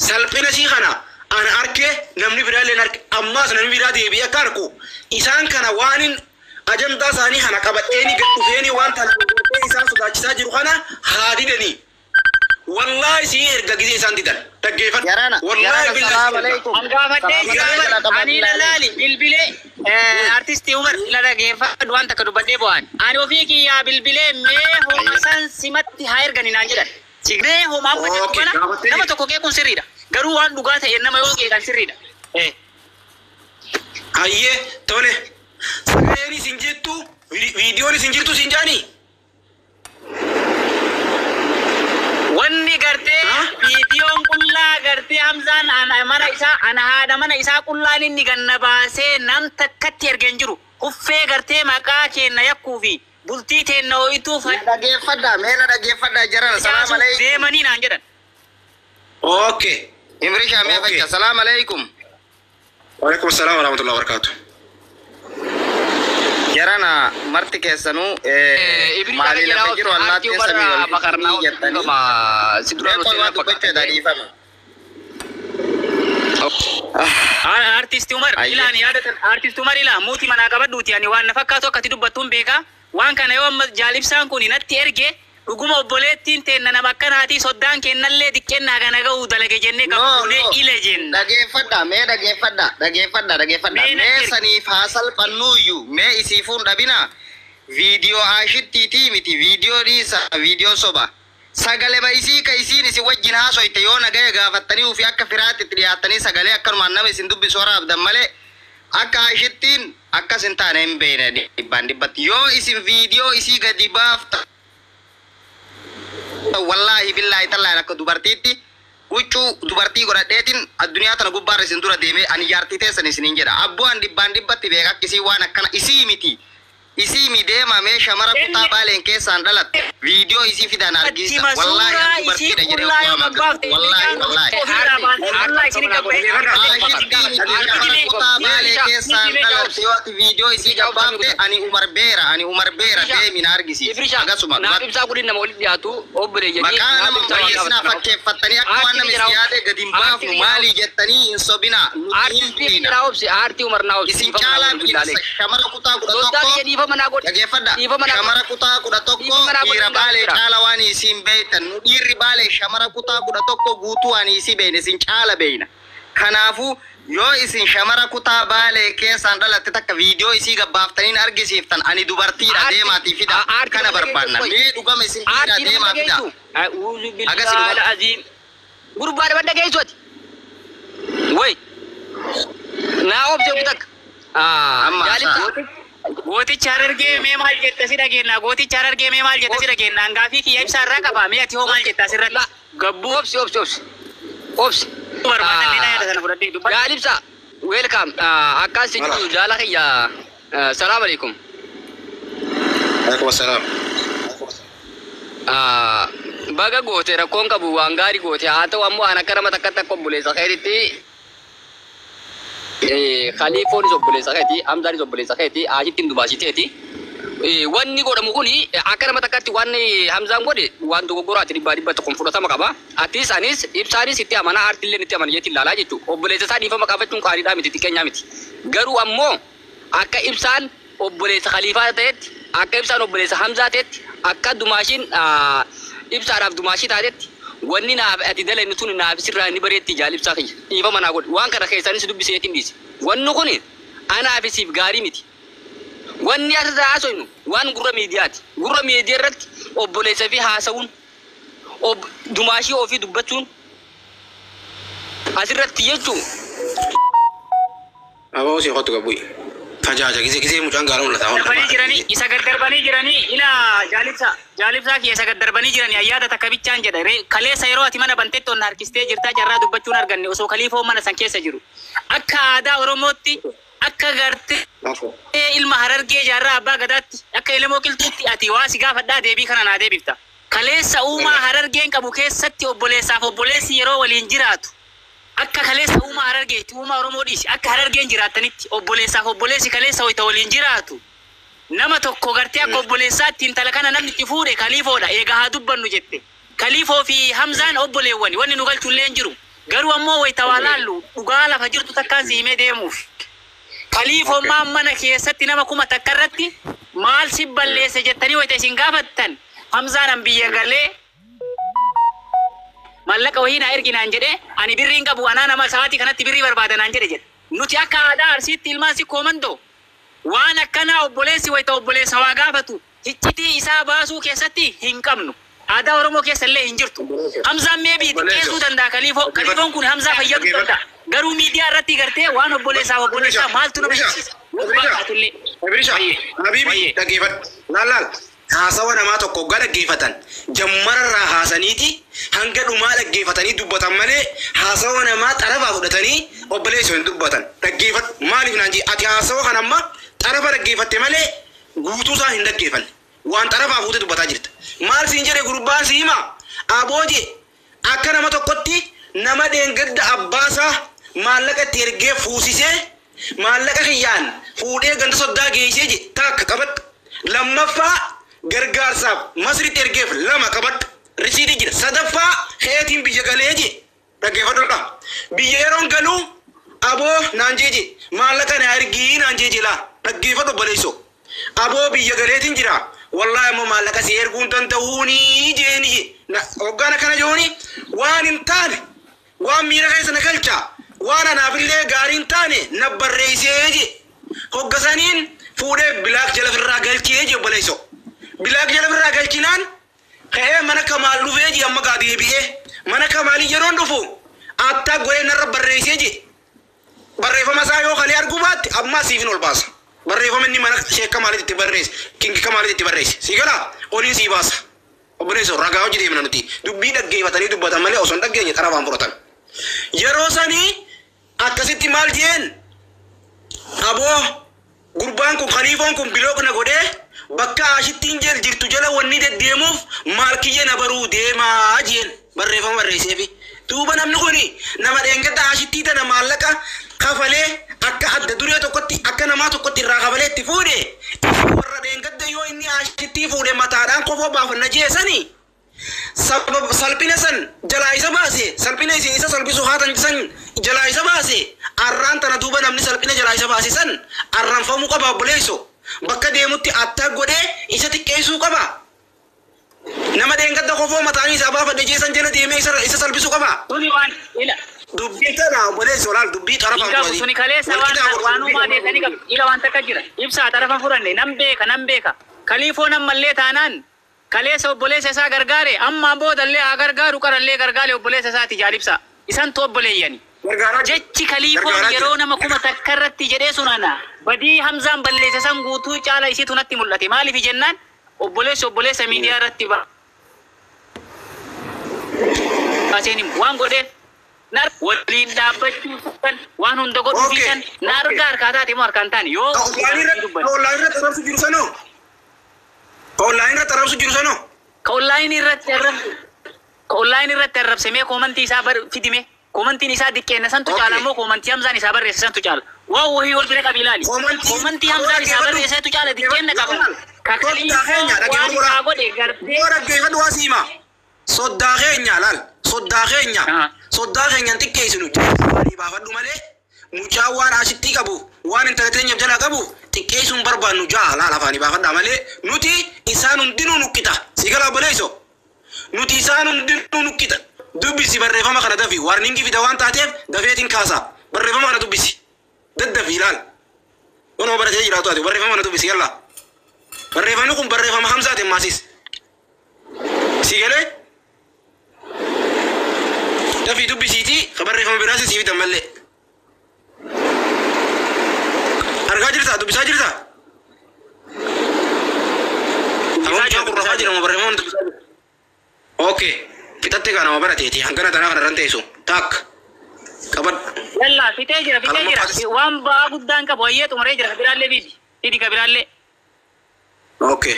Salphina sii kana ana arke, namni biraallee arke, ammaas namni biraa deebi'ee akka arku isaan kana waanin ajandaa isaanii kana qabadheeni gad dhufeeni waan tana gartee isaan sodaachisaa jiru kana haa didanii. Wallaahi sii erga gizee isaan didan dhaggeeffadhu. Jarana, Wallaahi jarana, billahi salaam sii erga. alaikum. An gaafadhee Salaam alaikum jala qabadhu ani ilaali. ilaali bilbilee artistii Umar ila dhageeffadhu waan takka dubbadhee bu'aan. Ani ofii kiyyaa bilbilee mee homa san simatti haa ergani naan jedhan. Mee homa amma jettu Okay, kana gaafattee nama jirti. Tokko qeequun sirriidha. Garuu waan dhugaa ta'e nama yoo qeeqan sirriidha. Hayyee tole. Sagaleen isin jirtu, viidiyoon isin jirtu isin jaanii? Wanni gartee Ha? Viidiyoon qullaa gartee Hamzaan ana mana isaa ana haadha mana isaa qullaan inni ganna baasee nam takkatti ergee hin jiru. Uffee gartee maqaa keenna yakkuu fi bultii teenna ho'ituuf Na dhageeffadha, mee na dhageeffadha jarana. Salaam facaasuuf alaikum. deemanii naan jedhan. Okay. Imrisha mee Okay. facha. Salaam alaikum. Waalaikum salaam warahmatullahi wabarakatuh. Jarana marti keessanuu Ibri maalii jala lafa jiru artii allaattiin Umar samii Bakarnaa walitti jettanii. si dura Mee nuti qolwaa dubbachuudha dhiifama. Artisti Umar Ayyee. ilaan yaadatan artisti Umar ilaa muutii manaa qabadhuuti ani waan na fakkaatu akkati dubbattuun beekaa waan kana yoo amma jaalibsaan kun natti erge dhuguma obboleettiin teenna nama akkanaatii soddaan kennallee xiqqeennaa kana ga'uu dalage jennee No, qabbuunee no. ila jenna. Dhageeffadha, mee dhageeffadha, dhageeffadha, dhageeffadha. Mee natti Mee ergi. saniif haa salphannuuyyu, mee isiifuun dhabina. Viidiyoo aashittiitii miti, viidiyoo dhiisa, viidiyoo soba. Sagalema isii ka isiin isin wajjin haasoyte yoo nagaya gaafattanii ofii akka firaatti itti dhiyaattanii sagalee akkanumaan nama isin dubbisu waraabdan malee akka aashittiin akkas hin taane hin beekne dhibbaan dhibbatti. Yoo isin viidiyoo isii gadi baafta wallaahi billaahi tallaahi akka dubartiitti huccuu dubartii godhadheetiin addunyaa tana gubbaarra isin dura deemee ani jaartii teessan isiniin jedha. Abbu'aan dhibbaan dhibbatti beeka akka isii waan akkana isii miti. Isii mi deema mee shamara kutaa baaleen keessaan dhalatte viidiyoo isii fidan argisiisa. Achima Wallaahi suuraa ani isii dubartiidha jedhee qullaa yoo waama. gabbaafte Wallaahi wallaahi. ofirraa baasee qullaa isin gabbaa'ee Aashittii miti shamara kutaa baalee keessaan dhalatte yoo ati viidiyoo isii gabbaafte ani Umar beera ani Umar beera deemi na argisiisa. Ibrisha Akkasuma naaf ibsaa godhin nama walitti dhiyaatu obboleeyyanii Maqaa naaf nama ibsaa waan balleessinaa gaafatan. fakkeeffattanii akka waan Aartii nama jira isin yaade gadi hin baafnu aartii maalii jettanii hin sobinaa nuti hin Aartistii beekna. naa obsi aartii Umar naa obsi Isin dhiifama naa caalaa godhu beekna billaalee. shamara kutaa kudha Soddaan tokko kiyya dhiifama naa godhi. dhageeffadha. Dhiifama naa godhi. Shamara kutaa 11 Dhiifama naa godhi dhiira billaalee baalee jira. caala waan isin beektan nu dhiirri baalee shamara kutaa 11 guutuu waan isii beekne isin caala beekna. Kanaafuu yoo isin shamara kutaa baalee keessaan dhalatte takka viidiyoo isii gabbaaftaniin argisiiftan ani dubartiidha Aartii deemaatii fida aartii kana nama barbaanna. dhageessu Mee dhugama isin dhiira aartii nama deemaa fida. dhageessu. A'uuzu Agas billahi dhugama. aziim. Gurbaa nama dhageessu ati. Way naa obsi obsi takka. Amma Jaalibsa. haasaa. Gooticha Harargee mee maal jetta si dhageenya gooticha Harargee mee maal jetta si dhageenya gaafii kiyya ibsaa irraa qaba mee ati hoo maal jetta asirratti? La gabbuu obsi obsi obsi obsi. Barbaadan ni yaada sana fudhadhee dubbadhu. Jaalibsa welcome akkas si Mala. jiru jaala kiyya salaam alaikum. Waalaikum salaam. Baga goote rakkoon qabu waan gaarii goote haa ta'u ammoo an akka nama takkatti akka obboleessa keetitti khaliifoonis obboleessa keeti Hamzaanis obboleessa keeti Aashittiin dubaasiteeti. Wanni godhamu kuni akka nama takkatti waan Hamzaan godhe waan dogoggoraati dhibbaa dhibba tokkoon fudhatama qaba. Atis anis ibsaanis itti amana aartilleen itti amana jetti ilaalaa jechuudha. Obboleessa isaa dhiifama qaafachuun qaaliidhaa miti xiqqeenyaa miti. Garuu ammoo akka ibsaan obboleessa khaliifaa ta'etti akka ibsaan obboleessa Hamzaa ta'etti akka dumaashiin ibsaadhaaf dumaashii taatetti wanni naaf ati dalayni tun naaf sirraa ni bareetti jaalibsaa kiyya dhiifama naa godhi waan kana keessaanis dubbiseetiin dhiise wanni kun anaaf siif gaarii miti. Wanni asirraa haasofnu waan gurra miidiyaati. Gurra miidiyaa irratti obboleessa fi haasawuun dumaashii ofii dubbachuun asirratti jechuun Aboo si qotu gabu'i. Tajaaja gisee gisee mucaan gaara mul'ata. Darbanii jiranii isa gad darbanii jiranii ila jaalibsaa jaalibsaa kiyya isa gad darbanii jiranii ayyaada takka bichaan jedha kaleessa yeroo ati mana bantetti onna harkistee jirtaa carraa dubbachuun arganne osoo kaliifoo mana san keessa jiru akka aadaa Oromootti akka gartee ilma Harargee jaarraa abbaa gadaatti akka elemoo qilxuutti ati waa si gaafadhaa deebii kana naa deebifta. Kaleessa uumaa Harargeen qabu keessatti obboleessaaf obboleessi yeroo waliin jiraatu akka kaleessa uumaa Harargeetti uumaa Oromoo dhiisi akka Harargeen jiraattanitti obboleessaaf obboleessi kaleessa wayita waliin jiraatu nama tokko gartee akka obboleessaatti intala kana namni itti fuudhe kaliifoodha eegaa haa dubbannu jette. Kaliifoo fi Hamzaan obboleewwani wanni nu galchu illee hin jiru. Garuu ammoo wayita waa laallu dhugaa lafa jirtu takkaan si himee deemuuf. Kaliifoon maan mana keessatti nama 1000 irratti maal si balleesse jettanii wayita isin gaafattan Hamzaan an biyya galee maallaqa wayii naa ergi naan jedhee ani birrii hin qabu anaa nama sa'aatii kanatti birrii barbaada naan jedhe jedhe. Nuti akka aadaa Arsiitti ilmaan sikkoo mandoo waan akkanaa obboleessi wayita obboleessa waa gaafatu iccitii isaa baasuu keessatti hin qabnu. Aadaa Oromoo keessa illee hin jirtu. Hamzaan meebii xiqqeessuu danda'a Kaliifoo. Kaliifoon kun Hamzaa fayyaduu danda'a. Garuu miidiyaa irratti gartee waan obboleessaaf obboleessaa maaltu nama jechisiisa? Baatullee. Ibrisha, Habibi, dhaggeeffadhu. Laal laal. Haasawa namaa tokko hoggaa dhaggeeffatan jammararraa haasaniiti hanga dhumaa dhaggeeffatanii dubbatan malee haasawa namaa xarafaa fudhatanii obboleessa hin dubbatan. Dhaggeeffadhu. Maaliif naan jee ati haasawa kana amma xarafa dhaggeeffatte malee guutuu isaa hin dhaggeeffanne. Waan xarafaa fuute dubbataa jirta. Maal siin jedhe gurbaan si hima? Aboo jee akka nama tokkotti nama dheengadda abbaasaa maallaqa itti ergee fuusisee maallaqa kiyyaan fuudhee ganda soddaa geessee je takka qabadhu. Lammaffaa gargaarsaaf Masritti ergeef lama qabadhu. Risiitii jira. Sadaffaa keetiin biyya galee je dhaggeeffadhudha. Biyya yeroon galuu aboo naan jee je maallaqa na ergii naan jee je laa dhaggeeffadhu obboleessoo. Aboo biyya galeetiin jira. Wallaahi ammoo maallaqa si erguu hin danda'uuni jeeni je. Hoggaan akkana jechuuni waan hin taane waan miira keessa na galcha waan anaafillee gaarii hin taane na barreessee je. Hoggasaniin fuudhee block jala firraa galchee je obboleessoo. Block jala firraa galchinaan ka'ee mana Kamaal dhufee je amma gaa deebi'ee mana Kamaalii yeroon dhufu attaa godhee narra barreessee je. Barreeffama isaa yoo kalee arguu baatte ammaa siifin ol baasa. Barreeffama inni mana sheek Kamaalitti itti barreesse kingi Kamaalitti itti barreesse. Si galaa oliin sii baasa. Obboleessoo ragaa hojii deemna nuti dubbii dhaggeeffatanii dubbatan malee osoo hin dhageenye xarafaan fudhatan. Yeroo sanii akkasitti maal jeen aboo gurbaan kun khaliifoon kun block na godhee bakka ashittiin jeel jirtu jala wanni deddeemuuf maal kiyya na baruu deemaa jeen barreeffama barreesseefi. Duuba namni kuni nama dheengadda ashittii tana maallaqa kafalee akka adda duree tokkotti akka namaa tokkotti irraa kafalee itti fuudhe warra dheengadda yoo inni ashittii fuudhe mataadhaan kofoo baafanna jeesanii sabab salphina san jalaa isa baase salphina isin isa salphisu haatan san jalaa isa baase arraan tana duuba namni salphina jalaa isa baase san arraanfamuu qaba obboleesso bakka deemutti attaa godhee isa xiqqeessuu qaba. Nama dheengadda kofoo mataanii isaa baafadhe jeesan jala deemee isa salphisuu qaba. Tuni waan ila Dubbii tana obboleesso laal dubbii xarafaan Hin qabu fudhati. suni kaleessa Walqixa waan godhu waan dubbii uumaa deessanii qabu. Ila waan takka jira. Ibsaa xarafa fudhanne nan beeka nan beeka. Kaliifoo nan mallee taanaan kaleessa obboleessa isaa gargaare ammaan boodallee haa gargaaru qarallee gargaare obboleessa isaati jaalibsa. Isan tu obboleeyyani. Gargaaraa jira. Jechi kaliifoon Gargaaraa jira. yeroo nama 1000 irratti jedhee sun ana badii Hamzaan balleesse san guutuu caala isiitu natti mul'ate. Maaliif jennaan obboleessi obboleessa miidiyaa irratti ba. Baaseen himu waan godheef nar waliin dhaabbachuu san waan hunda godhuu fi Okay. san na argaa harkaa taate moo harkaan taane yoo Online irratti online irratti arrabsu jiru sanoo. Online irratti arrabsu jiru sanoo. Ka online irratti arrabsu ka online irratti arrabsamee koomantii isaa bar fidime koomantiin isaa diqqeenna santu Okay. caala moo koomantii Hamzaan isaa barreesse santu caala waan wahii wal bira qabi ilaali Koomantii koomantii Hamzaan isaa barreessetu caala diqqeenna qaba ka Soddaa keenya kaliifoo waan dhaggeeffadhu isaa walaa. godhe gartee Yoo dhaggeeffadhu waa siima. Soddaa keenya laal. Soddaa keenya. Ah. Soddaa keenyaan xiqqeessinu. Afaanii baafadhu malee mucaa waan ashittii qabu waan intala teenyaaf jalaa qabu xiqqeessuun barbaannu jaa laal afaanii baafadhaa malee nuti isaan hundinuu nuqqita. Si gala obboleesso. Nuti isaan hundinuu nuqqita. Dubbisi barreeffama kana dafi warningi fida waan taateef dafeetiin kaasa. Barreeffama kana dubbisi. Daddafi ilaal. Wanuma baratee jiraatu ati barreeffama kana dubbisi yallaa. Barreeffamni kun barreeffama Hamzaatiin maasis. Si galee? Dafii dubbisiitii ka barreeffama biraas sii fidan mallee. Argaa jirtaa? Dubbisaa jirtaa? Dubbisaa Amma jira, mucaan kun rafaa dubbisaa jira moo barreeffama kana dubbisaa jira? Okay. Fixatte kaa nama barateeti. Hangana tanaa kana irran teessu. Taak. Qabadhu. Yallaa fixee jira fixee jira Kalamaffaas. waan ba'aa guddaan qabu hayyee xumuree jira ka biraallee fidi fidi ka biraallee. Okay.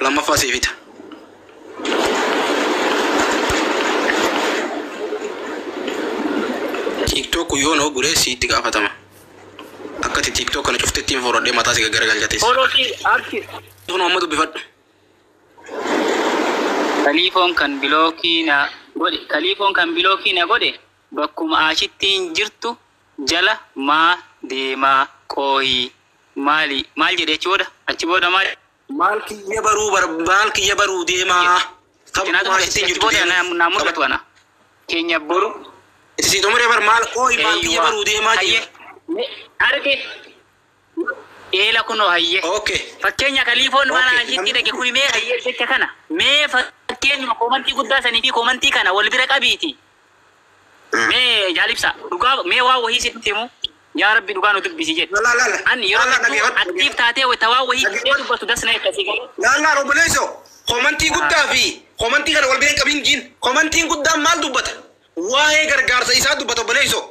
Lammaffaa sii fida. TikTok yoo na oguree siitti gaafatama. Akkati TikTok kana cuftetti hin forodhee mataa si gaggaragalchates. Follow fi abshir. Kun amma dubbifadhu. Kaliifoon kan block na godhe kaliifoon kan block na godhe Bakkuma aashittiin jirtu jala maa deemaa qooyi maali maal jedhe achi booda achi booda maal Maal kiyya baruu bar maal kiyya baruu deemaa. Kanaatu Ashittiin achi jirtu booda deemu. naa mul'atu ana. Keenya boru Itti sii xumuree bar maal qooyi maal kiyya eeyyuwaa. baruu deemaa Hayyee. jira. Arge. Eela kunoo hayyee. Okay. Fakkeenya kaliifoon mana Okay. ashitti dhaqe kuni mee hayyee jecha kana mee fakkeenyuma koomantii guddaa sanii fi koomantii kana wal bira qabiiti. Mee jaalibsa dhugaa mee waa wahii sitti himu yaa rabbi dhugaa nu dubbisi jedhe. Lala lala. Ani yeroo Lala hedduu dhaggeeffadhu. aktiif taatee wayita waa wahii Dhaggeeffadhu. dubbatu dasna akkasii galee. Lala obboleessoo komantii guddaa fi komantii kana wal bira hin qabin jiin. Komantiin guddaan maal dubbata? Waa'ee gargaarsa isaa dubbata obboleessoo.